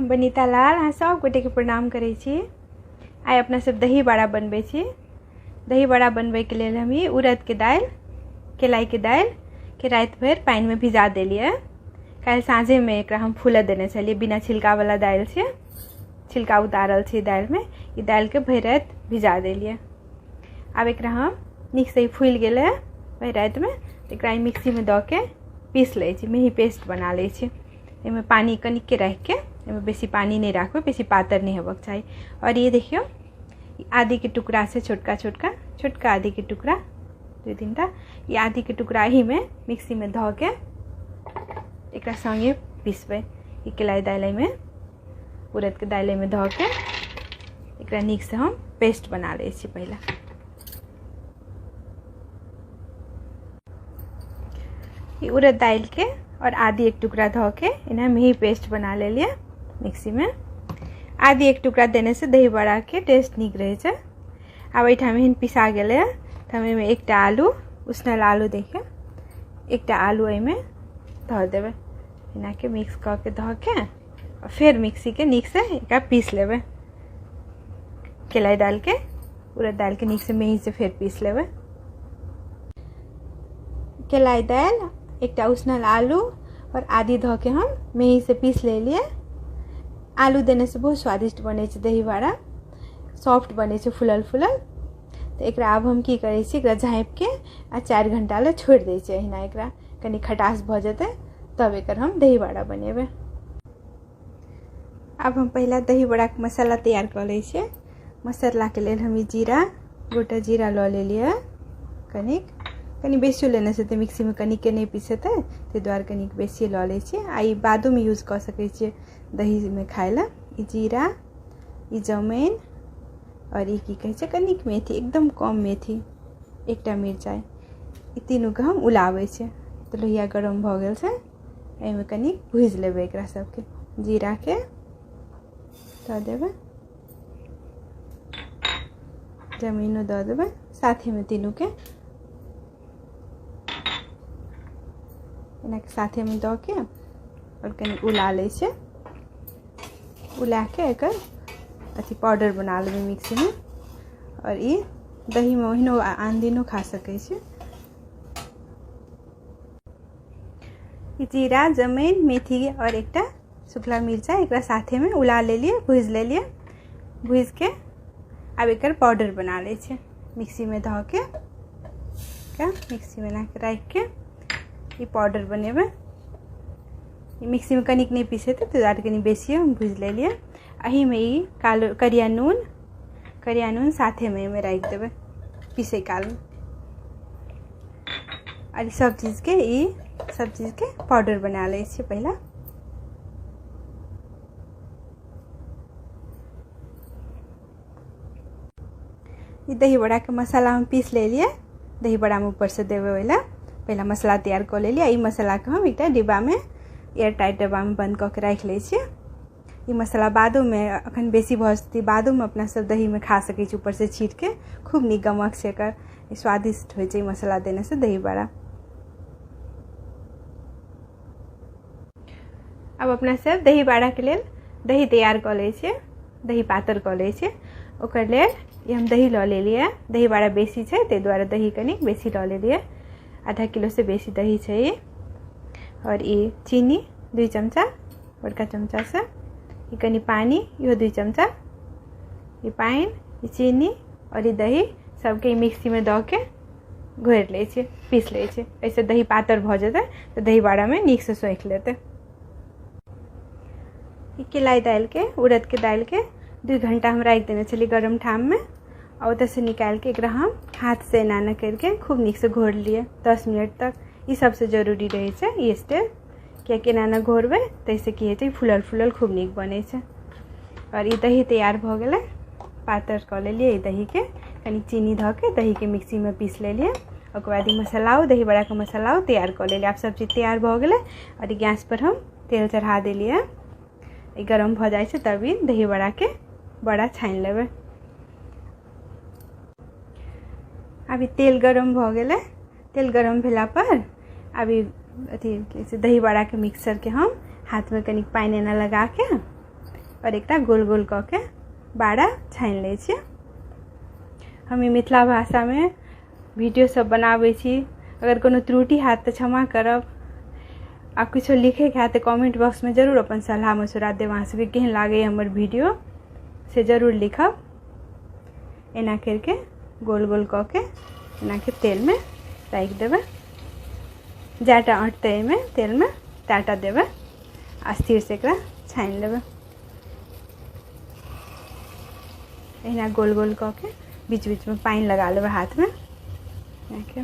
हम बनीता लाल अहाँ सब गोटेके प्रणाम करै छी। आइ अपना सब दही बड़ा बनबै छी। दही बड़ा बनबैके लेल हम ई उड़दके दालि, केलाइके दालिके राति भरि पानिमे भिजा देलियै। काल्हि साँझेमे एकरा हम फूलऽ देने छलियै। बिना छिलकावला दालि छै, छिलका उतारल छै दालिमे। ई दालिके भरि राति भिजा देलियै। आब एकरा हम नीकसँ ई फूलि गेलै भरि रातिमे, तऽ एकरा मिक्सीमे दऽ के पीस लै छी, मेही पेस्ट बना लै छी। एहिमे पानि कनिके राखिके, एहिमे बेसी पानि नहि राखबै, बेसी पातर नहि हेबाक चाही। आओर ये देखियौ आदीके टुकड़ा छै, छोटका छोटका छोटका आदीके टुकड़ा 2-3टा। ई आदीके टुकड़ा एहिमे मिक्सीमे धऽ के एकरा सङ्गे पिसबै। ई केलाइ दालि एहिमे, उड़दके दालि एहिमे धऽ के एकरा नीकसँ हम पेस्ट बना लै छी। पहिले ई उड़द दालिके और आदि एक टुकड़ा धऽ के एना मेही पेस्ट बना लेलियै मिक्सीमे। आदि एक टुकड़ा देने से दही बड़ाके टेस्ट नीक रहै छै। आब एहिठाम एहन पिसा गेलै तऽ हम एहिमे एकटा आलू, उसनल आलू, देखियौ एकटा आलू एहिमे धऽ देबै। एनाके मिक्स कऽ के धऽ के आओर फेर मिक्सीके नीकसँ एकरा पीस लेबै। केलाइ दालिके, उड़द दालिके नीकसँ मेहीसँ फेर पीस लेबै। केलाइ दालि, एकटा उसनल आलू और आदि धऽ के हम मेहीसँ पीस लेलियै। आलू देने से बहुत स्वादिष्ट बनै छै दही बड़ा, सॉफ्ट बनै छै, फूलल फूलल। तऽ एकरा आब हम की करै छी, एकरा झाँपिके आ 4 घंटा लए छोड़ि दै छियै एहिना। एकरा कनि खटास भऽ जेतै तब एकर हम दही बड़ा बनेबै। आब हम पहिला दही बड़ाके मसाला तैयार कऽ लै छियै। मसालाके लेल हम ई जीरा, गोटा जीरा लऽ लेलियै। कनिक कनि बेसियो लेने छै तऽ मिक्सीमे कनिके नहि पिसेतै, ताहि दुआरे कनिक बेसी लऽ लै छियै। आ ई बादोमे यूज कऽ सकै छियै दहीमे खाइ लए। ई जीरा, ई जमैन आओर ई की कहै छै कनिक मेथी, एकदम कम मेथी, एकटा मिरचाइ, ई तीनूके हम उलाबै छियै। तऽ लोहिया गरम भऽ गेल छै, एहिमे कनि भुजि लेबै एकरा सबके। जीराके दऽ देबै, जमीनो दऽ देबै साथेमे, तीनूके एना साथेमे दऽ के आओर कनि उला लै छियै। उलाके एकर अथी पाउडर बना लेबै मिक्सीमे। आओर ई दहीमे ओहिनो आन दिनो खा सकै छी। ई जीरा, जमैन, मेथी आओर एकटा सुखला मिरचाइ एकरा साथेमे उला लेलियै, भुजि लेलियै। भुजिके आब एकर पाउडर बना लै छियै मिक्सीमे धऽ के। एकरा मिक्सीमे एनाके राखिके ई पाउडर बनेबै। ई मिक्सीमे कनिक नहि पिसेतै ताहि दुआरे कनि बेसिए हम भुजि लेलियै। एहिमे ई कालो करिया नून, करिया नून साथेमे एहिमे राखि देबै पीसै कालमे। आओर ई सब चीजके, ई सब चीजके पाउडर बना लै छियै पहिला। ई दही बड़ाके मसाला हम पीस लेलियै। दही बड़ामे ऊपरसँ देबै ओहि लए पहिला मसाला तैयार कऽ लेलियै। ई मसालाके हम एकटा डिब्बामे, एयर टाइट डिब्बामे बन्द कऽ के राखि लै छियै। ई मसाला बादोमे, अखन बेसी भऽ जेतै, बादोमे अपना सब दहीमे खा सकै छी ऊपरसँ छीटके। खूब नीक गमक छै एकर, स्वादिष्ट होइ छै ई मसाला देनेसँ दही बड़ा। आब अपना सब दही बड़ाके लेल दही तैयार कऽ लै छियै, दही पातर कऽ लै छियै। ओकर लेल ई हम दही लऽ लेलियै। दही बड़ा बेसी छै ताहि दुआरे दही कनि बेसी लऽ लेलियै, आधा किलोसँ बेसी दही छै ई। आओर ई चीनी 2 चमचा बड़का चमचासँ, ई कनि पानि इहो 2 चमचा, ई पानि, ई चीनी आओर ई दही सबके ई मिक्सीमे दऽ के घोरि लै छियै, पीस लै छियै। एहिसँ दही पातर भऽ जेतै तऽ दही बड़ामे नीकसँ सोखि लेतै। ई केलाइ दालिके, उड़दके दालिके 2 घंटा हम राखि देने छलियै गरम ठाममे। आ ओतऽसँ निकालिके एकरा हम हाथसँ एना एना करिके खूब नीकसँ घोरलियै 10 मिनट तक। ई सबसँ जरूरी रहै छै ई स्टेप, कियाकि एना एना घोरबै ताहिसँ की होइ छै, फूलल फूलल खूब नीक बनै छै। आओर ई दही तैयार भऽ गेलै, पातर कऽ लेलियै ई दहीके, कनि चीनी धऽ के दहीके मिक्सीमे पीस लेलियै। ओकर बाद ई मसालाओ, दही बड़ाके मसालाओ तैयार कऽ लेलियै। आब सब चीज तैयार भऽ गेलै। आओर ई गैसपर हम तेल चढ़ा देलियै, ई गरम भऽ जाइ छै तब ई दही बड़ाके बड़ा छानि लेबै। आब ई तेल गरम भऽ गेलै। तेल गरम भेला पर आब ई अथी की कहै छै दही बड़ाके मिक्सरके हम हाथमे कनिक पानि एना लगाके आओर एकरा गोल गोल कऽ के बाड़ा छानि लै छियै। हम ई मिथिला भाषामे वीडियो सब बनाबै छी। अगर कोनो त्रुटि हैत तऽ क्षमा करब। आ किछो लिखैके हैत तऽ कमेंट बॉक्समे जरूर अपन सलाह मशवरा देब। अहाँ सबके केहन लागैए हमर वीडियो से जरूर लिखब। एना करिके गोल गोल कऽ के एनाके तेलमे राखि देबै। जाटा अँटतै एहिमे तेलमे ताटा देबै आ स्थिरसँ एकरा छानि लेबै। एहिना गोल गोल कऽ के बीच बीचमे पानि लगा लेबै हाथमे। एनाके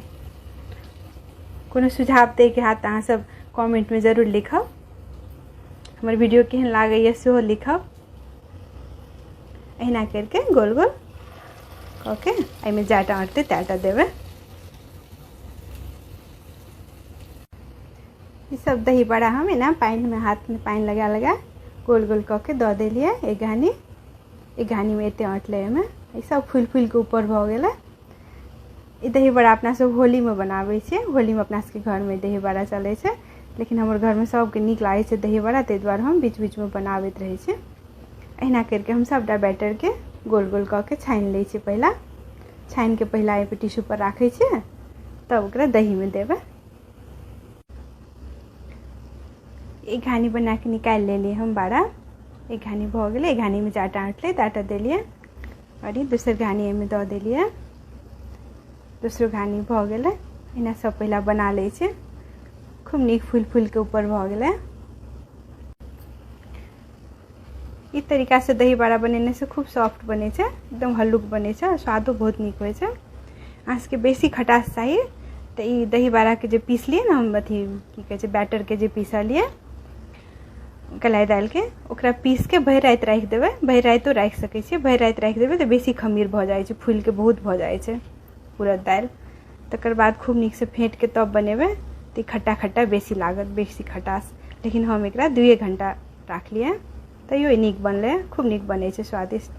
कोनो सुझाव दैके हैत तऽ अहाँसभ कमेंटमे जरूर लिखब। हमर वीडियो केहन लागैए सेहो लिखब। एहिना करिके गोल गोल कऽ के एहिमे जाटा अँटतै ताटा देबै। ई सब दही बड़ा हम एना पानिमे हाथमे पानि लगा लगा गोल गोल कऽ के दऽ देलियै। एक घानी, एक घानीमे एते अँटलै एहिमे। ई सब फूलि फूलि कऽ ऊपर भऽ गेलै। ई दही बड़ा अपना सब होलीमे बनाबै छियै। होलीमे अपना सबके घरमे दही बड़ा चलै छै, लेकिन हमर घरमे सबके नीक लागै छै दही बड़ा, ताहि दुआरे हम बीच बीचमे बनाबैत रहै छियै। एहिना करिके हम सबटा बैटरके गोल गोल कऽ के छानि लै छियै। पहिला छानिके पहिला एहिपर टिश्यू पर राखै छियै, तब ओकरा दहीमे देबै। एक घानी बना के निकालि लेलियै हम बड़ा। एक घानी भऽ गेलै। एक घानीमे जे आटा अँटलै तऽ आटा देलियै आओर ई दोसर घानी एहिमे दऽ देलियै। दोसरो घानी भऽ गेलै। एना सब पहिला बना लै छियै। खूब नीक फूलि फूलि के ऊपर भऽ गेलै। ई तरीकासँ दही बड़ा बनेनेसँ खूब सॉफ्ट बनै छै, एकदम हल्लुक बनै छै, स्वादो बहुत नीक होइ छै। अहाँ सबके बेसी खटास चाही तऽ ई दही बड़ाके जे पीसलियै ने हम, अथी की कहै छै, बैटरके जे पीसलियै कलाई दालिके, ओकरा पीसके भरि राति राखि देबै। भरि रातिओ राखि सकै छियै। भरि राति राखि देबै तऽ बेसी खमीर भऽ जाइ छै, फूलिके बहुत भऽ जाइ छै उड़द दालि। तकर बाद खूब नीकसँ फेँटिके तब बनेबै तऽ ई खट्टा खट्टा बेसी लागत, बेसी खटास। लेकिन हम एकरा 2 घण्टा राखलियै तैयो ई नीक बनलै, खूब नीक बनै छै, स्वादिष्ट।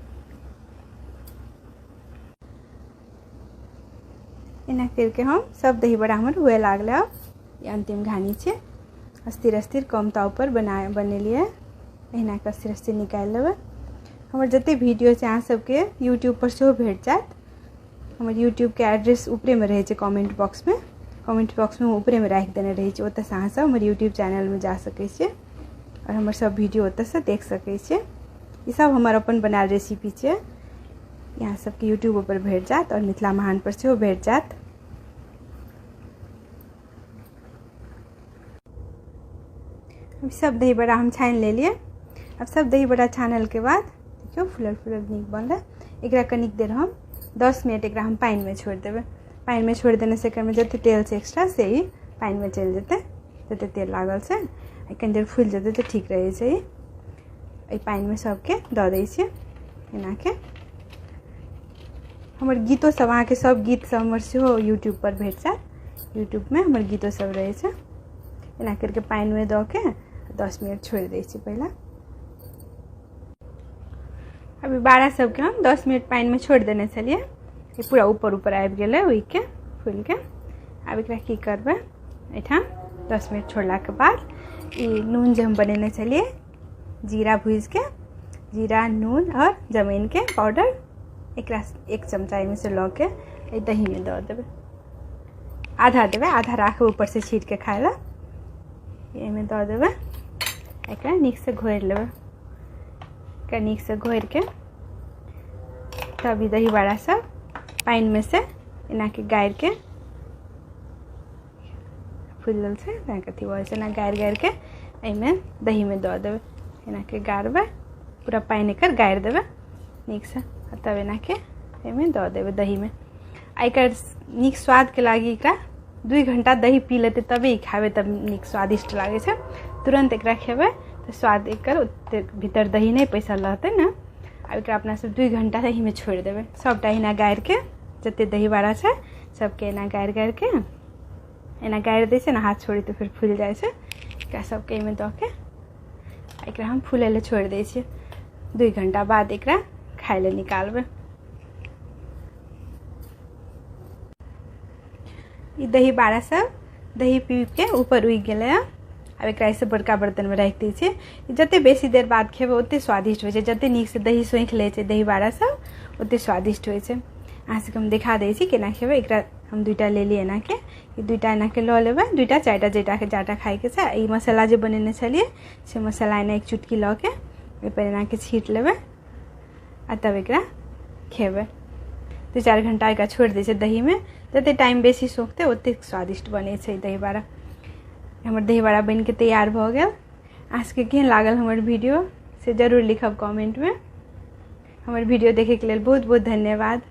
एना करिके हम सब दही बड़ा हमर हुए लागलै। आब ई अन्तिम घानी छै। अस्थिर अस्थिर कम ताव पर बनेलियै। एहिना कऽ अस्थिर अस्थिर निकालि लेबै। हमर जते वीडियो छै अहाँ सबके यूट्यूब पर सेहो भेट जायत। हमर यूट्यूबके एड्रेस ऊपरेमे रहै छै कमेंट बॉक्समे। कमेंट बॉक्समे हम ऊपरेमे राखि देने रहै छी। ओतऽसँ अहाँ सब हमर यूट्यूब चैनलमे जा सकै छियै आओर हमर सब वीडियो ओतऽसँ देख सकै छियै। ई सब हमर अपन बनायल रेसिपी छियै। यहाँ सबके यूट्यूब पर भेट जायत आओर मिथिला महान पर सेहो भेट जायत। अब सब दही बड़ा हम छानि लेलियै। अब सब दही बड़ा छानलके बाद देखियौ फूलल फूलल नीक बनलै। एकरा कनिक देर हम 10 मिनट एकरा हम पानिमे छोड़ि देबै। पानिमे छोड़ि देने से एकरामे जते तेल छै एक्स्ट्रा से ई पानिमे चलि जेतै, जते तेल लागल छै। कनि देर फूलि जेतै तऽ ठीक रहै छै। एहि पानिमे सबके दऽ दै छियै एनाके। हमर गीतो सब अहाँके सब गीत सब हमर सेहो यूट्यूब पर भेट जायत। यूट्यूबमे हमर गीतो सब रहै छै। एना करिके पानिमे दऽ के 10 मिनट छोड़ि दै छियै पहिला। अभी बाड़ा सबके हम 10 मिनट पानिमे छोड़ि देने छलियै। ई पूरा ऊपर ऊपर आबि गेलै उगिके फूलिके। आब एकरा की करबै, एहिठाम 10 मिनट छोड़लाके बाद ई नून जे हम बनेने छलियै जीरा भुजिके, जीरा नून आओर जमैनके पाउडर, एकरा 1 चमचा एहिमे से लऽ के एहि दहीमे दऽ देबै। आधा देबै, आधा राखबै ऊपरसँ छीटके खाय लए। एहिमे दऽ देबै। एकरा नीकसँ घोरि लेबै। एकरा नीकसँ घोरिके तब ई दही बड़ा सब पानिमे से एनाके गारिके फुलल छै तेँ अथी भऽ जाइ छै। एना गारि गारिके एहिमे दहीमे दऽ देबै। एनाके गारबै, पूरा पानि एकर गारि देबै नीकसँ, आ तब एनाके एहिमे दऽ देबै दहीमे। आ एकर नीक स्वादके लागी एकरा 2 घण्टा दही पी लेतै तबे ई खाबै, तब नीक स्वादिष्ट लागै छै। तुरन्त एकरा खेबै तऽ स्वाद एकर ओतेक भीतर दही नहि पैसल रहतै ने। आब एकरा अपना सब 2 घण्टा दहीमे छोड़ि देबै। सबटा एहिना गारिके जते दही बड़ा छै सबके एना गारि गारिके एना गारि दै छै ने, हाथ छोड़ी तऽ फेर फूलि जाइ छै। एकरा सबके एहिमे दऽ के एकरा हम फूलै लए छोड़ि दै छियै। 2 घण्टा बाद एकरा खाय लए निकालबै। ई दही बड़ा सब दही पीब के ऊपर उगि गेलै। आब एकरा एहिसँ बड़का बर्तनमे राखि दै छियै। जतेक बेसी देर बाद खेबै ओतेक स्वादिष्ट होइ छै। जतेक नीकसँ दही सोखि लै छै दही बड़ा सब ओतेक स्वादिष्ट होइ छै। अहाँ सबके हम देखा दै छी केना खेबै। एकरा हम 2टा लेलियै एनाके, ई 2टा एनाके लऽ लेबै, 2टा 4टा जेटा जाटा खाइके छै। ई मसाला जे बनेने छलियै से मसाला एना 1 चुटकी लऽ के ओहिपर एनाके छीट लेबै आ तब एकरा खेबै। 2-4 घंटा एकरा छोड़ि दै छै दहीमे, जतेक टाइम बेसी सोखतै ओतेक स्वादिष्ट बनै छै दही बड़ा। हमर दही बड़ा बनिके तैयार भऽ गेल। अहाँ सबके केहन लागल हमर वीडियो से जरूर लिखब कमेंटमे। हमर वीडियो देखैके लेल बहुत बहुत धन्यवाद।